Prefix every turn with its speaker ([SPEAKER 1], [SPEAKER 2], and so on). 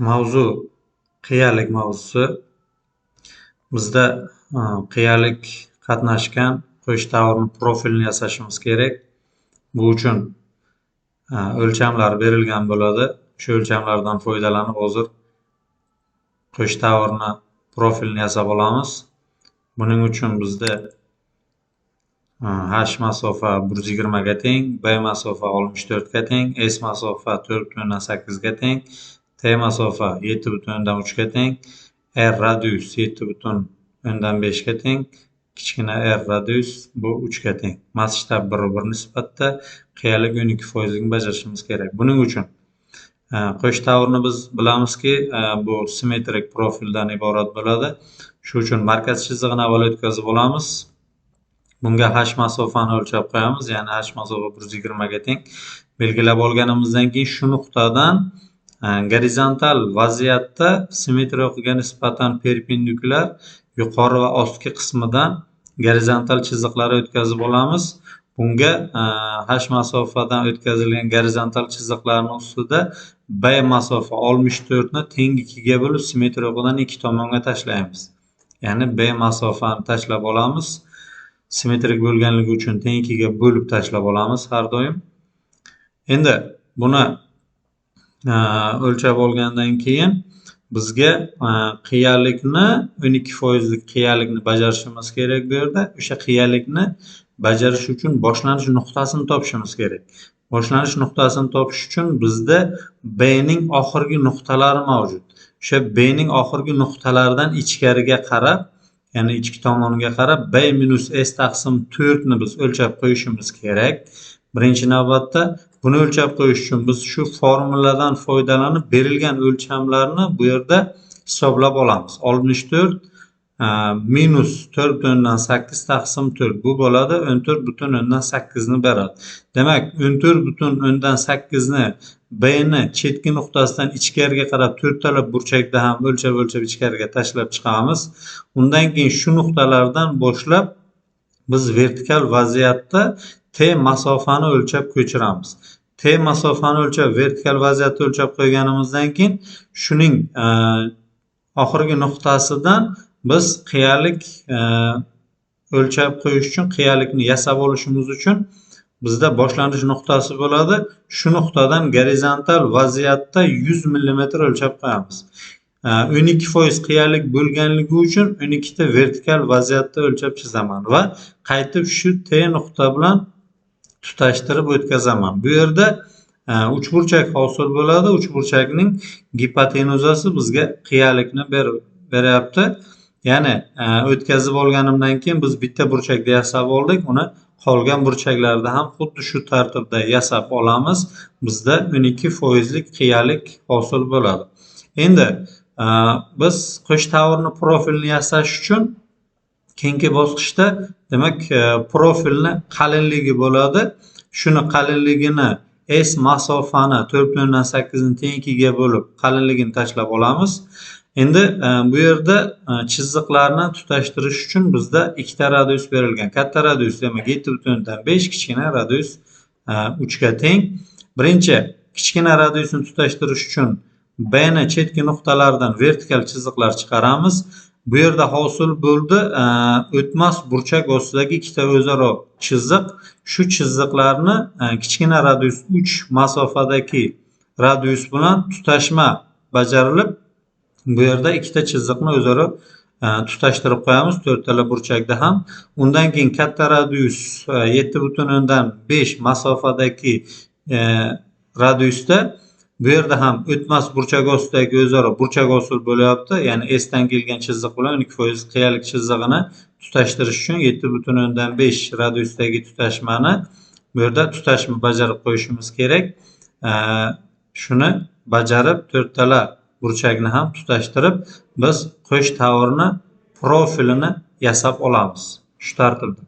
[SPEAKER 1] Mavzu qiyalik mavzusi. Bizda qiyalik qatnashgan qo'sh tavrni profilini yasashimiz kerak. Bu uchun o'lchamlar berilgan bo'ladi. Shu o'lchamlardan foydalanib hozir qo'sh tavrni profilini yasab olamiz. Buning uchun bizda H masofa 120 ga teng, B masofa 64 ga teng, S masofa 4,8 ga teng, T masofa 7,3 ga teng, R radius 7,5 ga teng, kichkina R radius bu 3 ga teng. Masshtab 1:1 nisbatda qiyalik 12% bajarishimiz kerak. Buning uchun qo'sh tavrni biz bilamizki, bu simmetrik profildan iborat bo'ladi. Shu uchun markaz chizig'ini avval o'tkazib olamiz. Bunga H masofani o'lchab qo'yamiz, ya'ni H masofa 120 ga teng. Belgilab olganimizdan keyin shu nuqtadan gorizontal vaziyatda simmetriya o'qiga nisbatan perpendikulyar yuqori va ostki qismidan gorizontal chiziqlar o'tkazib olamiz. Bunga H masofadan o'tkazilgan gorizontal chiziqlarning ustida B masofa 64 ni teng 2 ga bo'lib simmetriya o'qidan ikki tomonga tashlaymiz. Ya'ni B masofani tashlab olamiz. Simmetrik bo'lganligi uchun teng 2 ga bo'lib tashlab olamiz har doim. Endi buni o'lchab olgandan keyin bizga qiyalikni 12%lik qiyalikni bajarishimiz kerak bu yerda. O'sha qiyalikni bajarish uchun boshlanish nuqtasini topishimiz kerak. Boshlanish nuqtasini topish uchun bizda B ning oxirgi nuqtalari mavjud. O'sha B ning oxirgi nuqtalaridan ichkariga qarab, ya'ni ichki tomoniga qarab B minus S taqsim 4 ni biz o'lchab qo'yishimiz kerak. Birinchi navbatda buni o'lchab qo'yish uchun biz shu formuladan foydalanib berilgan o'lchamlarni bu yerda hisoblab olamiz. 64 minus 4,8 taqsim 4 bu bo'ladi 14,8 ni beradi. Demak, 14,8 ni B ni chetki nuqtasidan ichkariga qarab to'rttala burchakda ham o'lchab ichkariga tashlab chiqamiz. Undan keyin shu nuqtalardan boshlab biz vertikal vaziyatda T masofani o'lchab ko'chiramiz. T masofani o'lchab vertikal vaziyatda o'lchab qo'yganimizdan keyin shuning oxirgi nuqtasidan biz qiyalik o'lchab qo'yish uchun, qiyalikni yasab olishimiz uchun bizda boshlanish nuqtasi bo'ladi. Shu nuqtadan gorizontal vaziyatda 100 mm o'lchab qo'yamiz. 12% qiyalik bo'lganligi uchun 12 ta vertikal vaziyatda o'lchab chizaman va qaytib shu T nuqta bilan tutashtirib o'tkazaman. Bu yerda uchburchak hosil bo'ladi. Uchburchakning gipotenuzasi bizga qiyalikni beryapti. Ya'ni o'tkazib olganimdan keyin biz bitta burchakda yasab oldik, uni qolgan burchaklarda ham xuddi shu tartibda yasab olamiz. Bizda 12%lik qiyalik hosil bo'ladi. Endi biz qo'sh tavrni profilini yasash uchun keyingi bosqichda demak profilni qalinligi bo'ladi. Shuni qalinligini S masofani 4,8 ni teng 2 ga bo'lib qalinligini tashlab olamiz. Endi bu yerda chiziqlarni tutashtirish uchun bizda ikkita radius berilgan. Katta radius demak 7,5, kichkina radius 3 ga teng. Birinchi kichkina radiusni tutashtirish uchun B ni chetki nuqtalaridan vertikal chiziqlar chiqaramiz. Bu yerda hosil bo'ldi o'tmas burchak ostidagi ikkita o'zaro chiziq. Shu chiziqlarni kichkina radius 3 masofadagi radius bilan tutashma bajarilib, bu yerda ikkita chiziqni o'zaro tutashtirib qo'yamiz to'rttala burchakda ham. Undan keyin katta radius 7,5 masofadagi radiusda bu yerda ham o'tmas burchak ostidagi o'zaro burchak hosil bo'lyapti. Ya'ni S dan kelgan chiziq bilan 12% qiyalik chizig'ini tutashtirish uchun 7,5 radiusdagi tutashmani bu yerda tutashma bajarib qo'yishimiz kerak. Shuni bajarib to'rttala burchakni ham tutashtirib biz qo'sh tavrni profilini yasab olamiz shu tartibda.